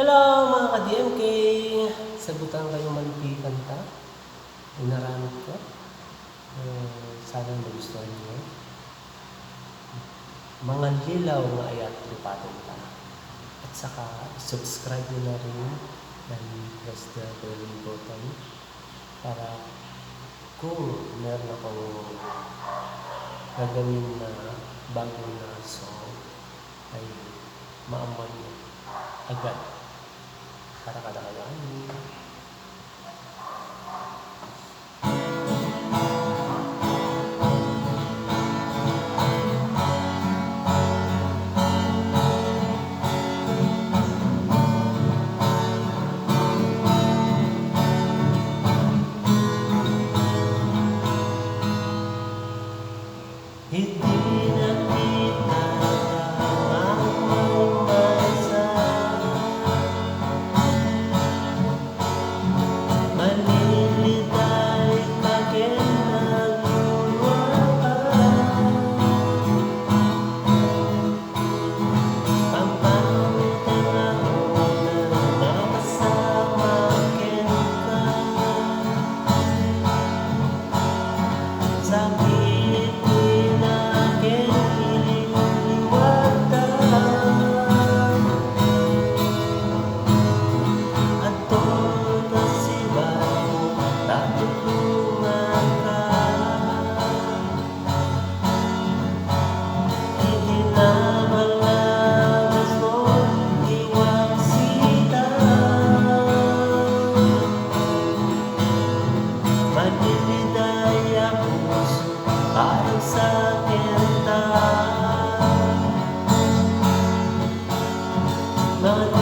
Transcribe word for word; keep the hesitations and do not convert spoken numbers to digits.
Hello, mga ka-D M K! Sagutan kayo man ti kanta. Inaramid ko. Eh, sana magustuhan niyo. Mangallilaw nga ayat, rupaten ta. At saka, subscribe niyo na rin and press the bell button para kung meron akong gagawin na bago na song, ay maammoan niyo agad. Para kadakayo, ani. Iti nakita, mamamaysa, maliliday ka ken nagluaka. Pampang ti nga una, mapasama kenka. Sakit ni naken iliwliwata. Adtoy ka sibago, tatulonganka. Iti namalabas mo, iwang sita. Madiliday a puso, parang sakit ta. Mga D